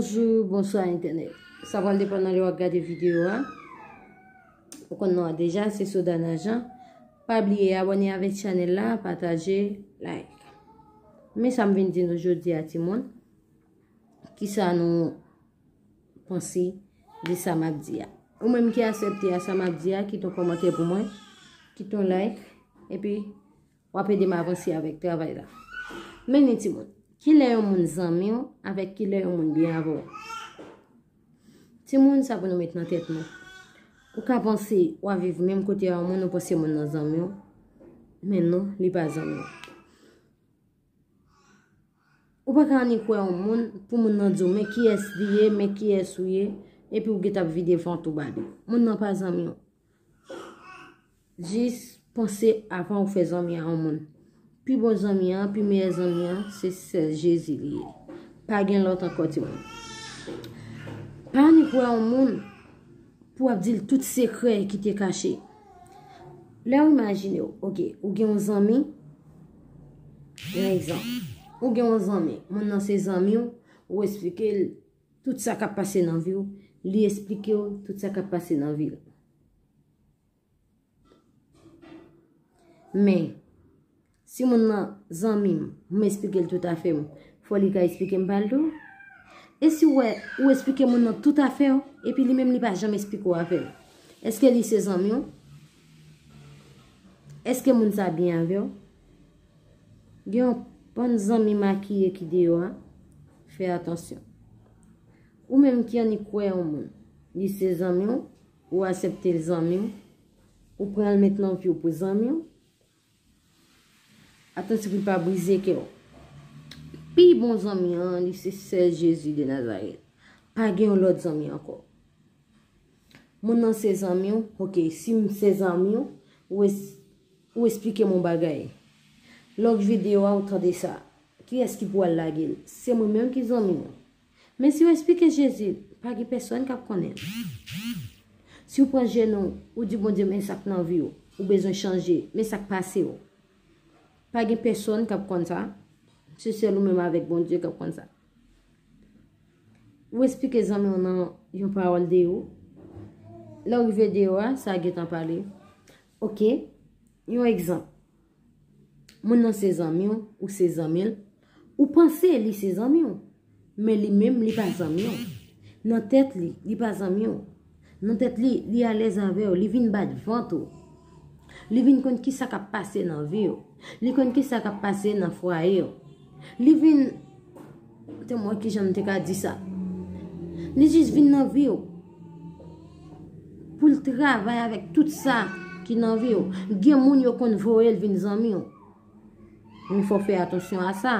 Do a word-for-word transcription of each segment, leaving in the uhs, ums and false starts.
Bonjou, bonswa entènèt. Sa pral depann nan lè w ap gade videyo a. Ou konn non an deja, se Sodana Jean. Pa bliye abòne avèk chanèl la, pataje, like. Men sa m vin di nou jodi a, timoun. Kisa nou panse de sa m ap di a? Ou menm ki aksepte a sa m ap di a, kite yon kòmantè pou mwen, kite yon like, epi w ap ede m avanse avèk travay la. Men ni timoun, kilè yon moun zanmi w avèk kilè yon moun byen avè w? Timoun, sa pou nou met nan tèt nou. Ou ka panse w ap viv menm kote a yon moun, ou panse moun nan zanmi w, men non, li pa zanmi w. Ou pa ka annik wè yon moun pou moun nan di w men kiyès li ye, men kiyès ou ye, epi w gentan ap vide vant ou ba li. Moun nan pa zanmi w. Jis panse avan ou fè zanmi a yon moun. Pi bon zanmi an, pi meyè zanmi an, se sèl Jezi li ye. Pa gen lòt ankò, timoun. Pa annik wè yon moun pou w ap di l tout sekrè ki te kache. Lè w imajine w, oke, ou gen yon zanmi, yon egzanp, ou gen yon zanmi, moun nan se zanmi w, ou eksplike l tout sa k ap pase nan vi w, li eksplike w tout sa k ap pase nan vi l. Men, si moun nan zanmi m, m eksplike l tout afè m, fò li ka eksplike m pa l tou? E si w wè, ou eksplike moun nan tout afè w, epi li menm li pa janm eksplike w afè l, èske li se zanmi w? Èske moun sa byen avè w? Gen yon bann zanmi makiye ki deyò a, fè atansyon. Ou menm ki annik wè yon moun, li se zanmi w, ou aksepte l zanmi w, ou pran l met nan vi w pou zanmi w, atansyon pou l pa brize kè w. Pi bon zanmi an, li se sèl Jezi de Nazarèt. Pa gen yon lòt zanmi ankò. Moun nan se zanmi w, oke, si m se zanmi w, ou es-, ou eksplike m yon bagay. Lòk videyo a, ou tande sa. Kiyès ki pou al lage l? Se mwen menm ki zanmi w. Men si w eksplike Jezi, pa gen pèsonn k ap konnen. Si w pran jenou, ou di Bondye, men sa k nan vi w, ou bezwen chanje, men sa k pase w. Pa gen pèsonn k ap konn sa. Se sèl ou menm avèk Bondye k ap konn sa. Ou eksplike zanmi w nan yon pawòl deyò. Lè w rive deyò a, sa gentan pale. Oke, yon egzanp. Moun nan se zanmi w, ou se zanmi l. Ou panse li se zanmi w, men li menm li pa zanmi w. Nan tèt li, li pa zanmi w. Nan tèt li, li alèz avè w, li vin bat vant ou. Li vin konn kisa k ap pase nan vi w. Li konn kisa k ap pase nan fwaye w. Li vin, te mwen kijan m te ka di sa. Li jis vin nan vi w. Pou l travay avèk tout sa ki nan vi w. Gen moun yo konn voye l vin zanmi w. Men fò w fè atansyon a sa.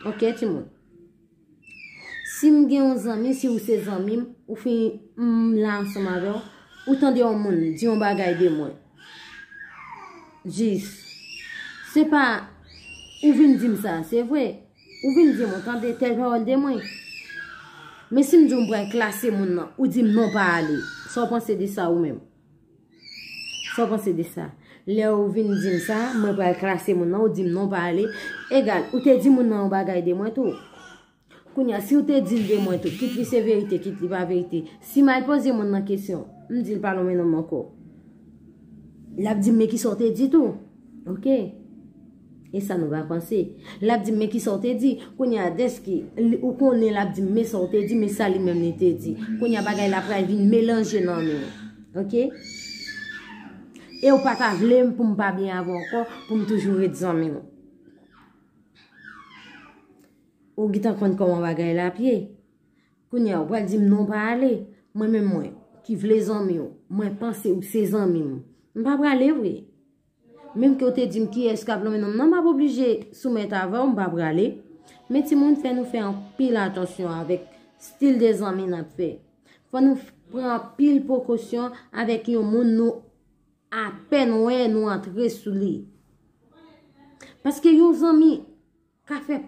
Oke, timoun. Si m gen yon zanmi, si ou se zanmi m, ou fin m la ansanm avè w, ou tande yon moun di yon bagay de mwen. Jis. Se pa ou vin di m sa, se vre. Ou vin di m, ou tande tèl pawòl de mwen. Men si m di w m pral klase moun nan, ou di m non pa ale. Sa w panse de sa ou menm? Sa w panse de sa? Lè ou vin di m sa, mwen pral klase moun nan, ou di m non pa ale. Egal, ou te di moun nan yon bagay de mwen tou. Kounye a, si w te di l de mwen tou, kit li se verite, kit li pa verite. Si m al poze moun nan kesyon, m di l pa lonmen non m ankò. L ap di m men kisa w te di tou. Oke. E sa nou pa panse. L ap di m men kisa w te di. Kounye a, dèske li, ou konnen l ap di m men sa w te di, men sa li menm li te di. Kounye a, bagay la pral vin melanje nan men w. Oke? E w pa ta vle m pou m pa byen avè w ankò, pou m toujou ret zanmi w. Ou gentan konn kòman bagay la ap ye. Kounye a, ou pral di m non pa ale. Mwen menm mwen, ki vle zanmi w, mwen panse ou se zanmi m. M pa prale vre. Menm ke w te di m kiyès k ap lonmen non m nan, m ap oblije soumèt avè w, m pa prale. Men timoun, fè nou fè anpil atansyon avèk stil de zanmi n ap fè. Fò nou f-, pran anpil prekosyon avèk yon moun nou apèn wè, nou antre sou li. Paske yon zanmi ka fè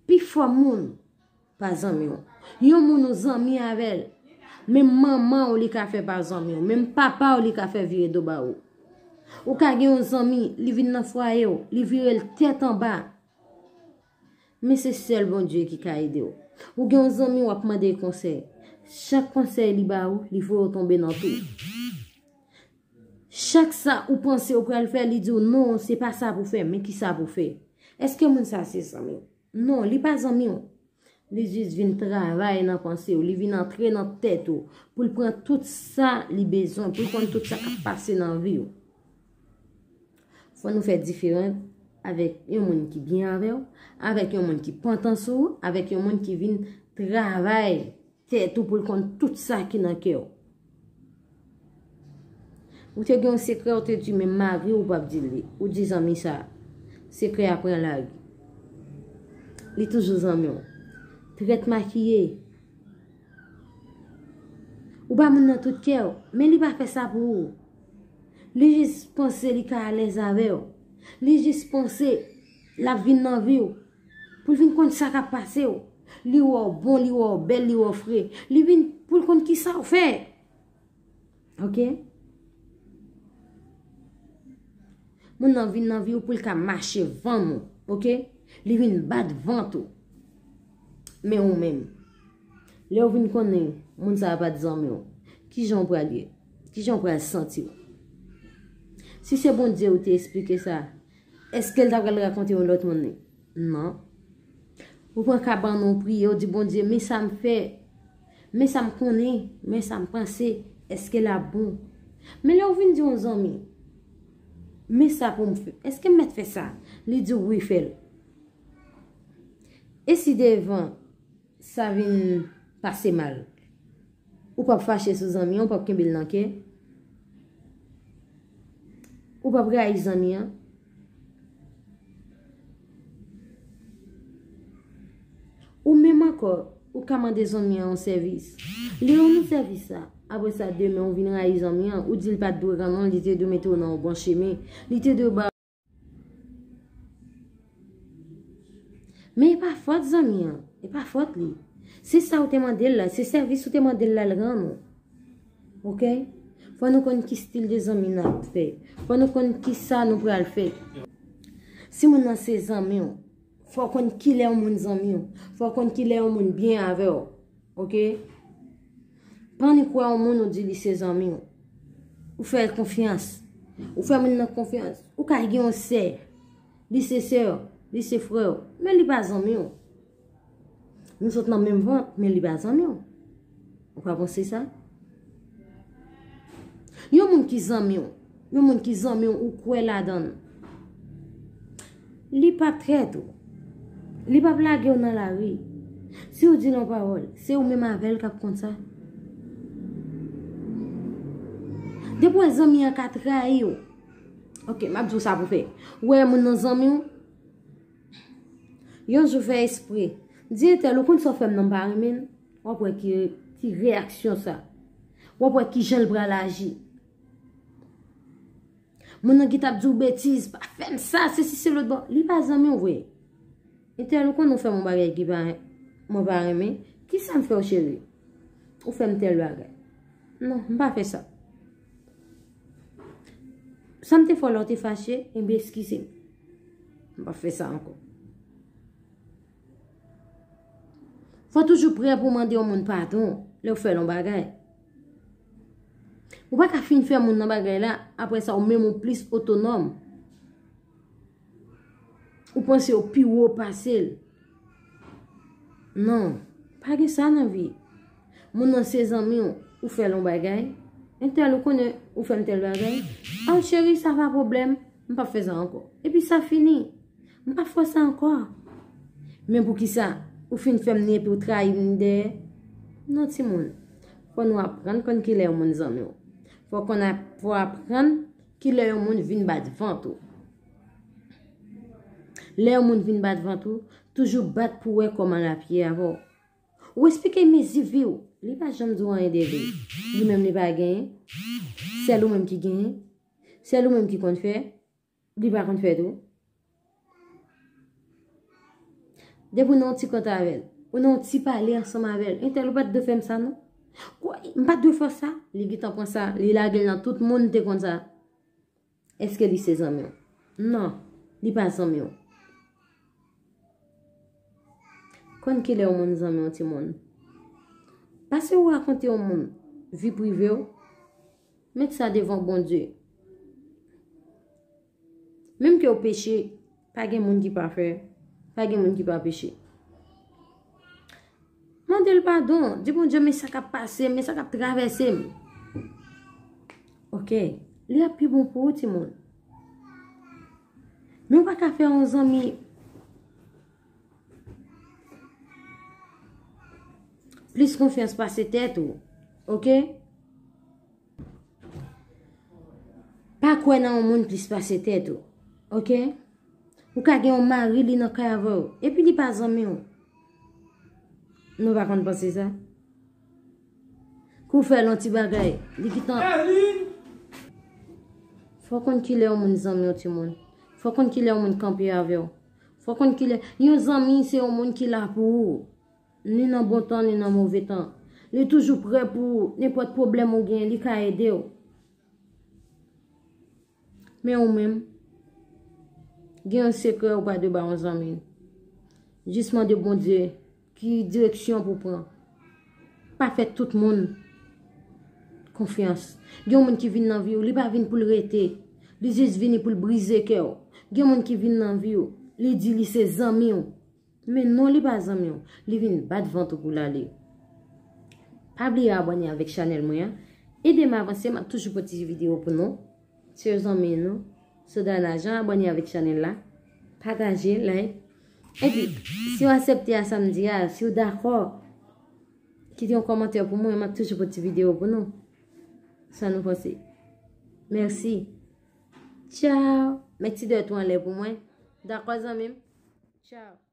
pifò moun pa zanmi w. Yon moun ou zanmi avè l, menm manman w li ka fè pa zanmi w, menm papa w li ka fè vire do ba ou. Ou ka gen yon zanmi, li vin nan fwaye w, li vire l tèt anba. Men se sèl Bondye ki ka ede w. Ou gen yon zanmi w ap mande konsèy. Chak konsèy li ba ou, li voye w tonbe nan tou. Chak sa ou panse ou pral fè, li di w non, se pa sa pou fè, men ki sa pou fè. Èske moun sa se zanmi w? Non, li pa zanmi w. Li jis vin travay nan panse w, li vin antre nan tèt ou pou l pran tout sa li bezwen, pou l konn tout sa k ap pase nan vi w. Fò nou fè diferan avèk yon moun ki byen avè w, avèk yon moun ki pantan sou ou, avèk yon moun ki vin travay tèt ou pou l konn tout sa ki nan kè w. Ou te gen yon sekrè, ou te di menm mari w ou p ap di l li. Ou di zanmi sa, sekrè a pran lari. Li toujou zanmi w. Trèt makiye. Ou ba moun nan tout kè w, men li pa fè sa pou ou. Li jis panse li ka alèz avè w. Li jis panse l ap vin nan vi w pou l vin konn sa k ap pase w. Li wè w bon, li wè w bèl, li wè w fre. Li vin pou l konn ki sa w fè. Oke? Moun nan vin nan vi w pou l ka mache vann ou. Oke? Li vin bat vant ou. Men ou menm, lè w vin konnen moun sa a pa t zanmi w, kijan w pral ye? Kijan w pral santi w? Si se Bondye ou te esplike sa, èske l ta pral rakonte yon lòt moun li? Non. Ou pran kabann ou, priye, ou di Bondye, men sa m fè, men sa m konnen, men sa m panse, èske l ap bon? Men lè w vin di yon zanmi, men sa pou m fè, èske m mèt fè sa? Li di w wi, fè l. E si devan sa vin pase mal? Ou p ap fache sou zanmi an, ou p ap kenbe l nan kè. Ou p ap rayi zanmi an. Ou menm ankò, ou ka mande zanmi an yon sèvis. Li rann ou sèvis la. Apre sa, demen ou vin rayi zanmi an, ou di l pa t dwe rann ou l, li te dwe mete w nan yon bon chemen. Li te dwe ba Men e pa fòt zanmi an, e pa fòt li. Se sa ou te mande l la, se sèvis ou te mande l la, l rann ou. Oke? Fò nou konn ki stil de zanmi n ap fè. Fò nou konn ki sa nou pral fè. Si moun nan se zanmi w, fò w konn kilè yon moun zanmi w. Fò w konn kilè yon moun byen avè w. Oke? Pa annik wè yon moun ou di li se zanmi w. Ou fè l konfyans. Ou fè moun nan konfyans. Ou ka gen yon sè. Li se sè w. Li se frè w. Men li pa zanmi w. Nou sot nan menm vant, men li pa zanmi w. Ou pa panse sa? Yon moun ki zanmi w, yon moun ki zanmi w, ou kwè ladan l. Li p ap trèt ou. Li p ap lage w nan lari. Si w di l yon pawòl, se ou menm avè l k ap konn sa. Depi w wè zanmi an ka trayi w, oke, m ap di w sa pou fè. Ou wè moun nan zanmi w, yon jou fè espre. Di entèl, ou konn sa w fè m nan, m pa renmen l. W ap wè ki, ki reyaksyon sa. W ap wè kijan l pral aji. Moun nan ki t ap di w betiz, pa fè m sa, sesi se lòt bò. Li pa zanmi w vre. Entèl, ou konn ou fè m yon bagay ki pa, mwen pa renmen. Kisa m fè w, cheri? Ou fè m tèl bagay. Non, m pa fè sa. Sa m te fè w la, ou te fache, enben eskize m. M pa fè sa ankò. Fò w toujou prè pou w mande yon moun padon lè w fè l yon bagay. Ou pa ka fin fè moun nan bagay la, apre sa ou menm ou plis otonòm. Ou panse w pi wo pase l. Non, pa gen sa nan vi. Moun nan se zanmi w, ou fè l yon bagay. Entèl, ou konnen ou fè m tèl bagay. An cheri, sa pa pwoblèm, m p ap fè sa ankò. Epi sa fini. M p ap fè sa ankò. Men poukisa ou fin fè m ni epi w trayi m dèyè? Non, timoun. Fò nou aprann konn kilè yon moun zanmi w. Fò konn ap, fò aprann kilè yon moun vin bat vant ou. Lè yon moun vin bat vant ou, toujou bat pou wè kòman l ap ye avè w. Ou esplike mezi vi w. Li pa janm di w anyen de li. Li menm li pa genyen. Sèl ou menm ki genyen. Sèl ou menm ki konn fè. Li pa konn fè tou. Depi w nan yon ti kont avè l, ou nan yon ti pale ansanm avè l, entèl ou pa t dwe fè m sa non. Kwè, m pa t dwe fè w sa. Li gentan pran sa, li lage l nan tout moun te konn sa. Èske li se zanmi w? Non, li pa zanmi w. Konn kilè yon moun zanmi yon timoun. Pase ou rakonte yon moun vi prive w, met sa devan Bondye. Menm ke w peche, pa gen moun ki pafè, pa gen moun ki pa peche. Mande l padon, di Bondye, men sa k ap pase m, men sa k ap travèse m. Ok, li ap pi bon pou ou, timoun. Men w pa ka fè yon zanmi plis konfyans pase tèt ou, ok? Pa kwè nan yon moun plis pase tèt ou, ok? Ou ka gen yon mari, li nan kay avè w, epi li pa zanmi w. Nou pa konn panse sa? Kou fè l yon ti bagay, li gentan. Fò konn kilè yon moun zanmi yon timoun. Fò konn kilè yon moun kanpe avè w. Fò konn kilè yon zanmi se yon moun ki la pou ou. Ni nan bon tan, ni nan move tan. Li toujou prè pou ou. Nenpòt pwoblèm ou gen, li ka ede w. Men ou menm, gen yon sekrè ou pa dwe ba yon zanmi. Jis mande Bondye ki direksyon pou pran. Pa fè tout moun konfyans. Gen yon moun ki vin nan vi w, li pa vin pou l rete. Li jis vini pou l brize kè w. Gen moun ki vin nan vi w, li di li se zanmi w. Men non, li pa zanmi w. Li vin bat vant ou pou l ale. Pa bliye abòne avèk chanèl mwen an. Ede m avanse, m ap toujou pote ti videyo pou nou. Se zanmi nou, Sodana Jean, abòne avèk chanèl la. Pataje, like. Epi, si w aksepte a sa m di a, si w dakò, kite yon kòmantè pou mwen, m ap toujou pote ti videyo pou nou. Sa nou panse? Mèsi. Tchao. Met ti dwèt ou anlè pou mwen. Dakò, zanmi m? Tchao.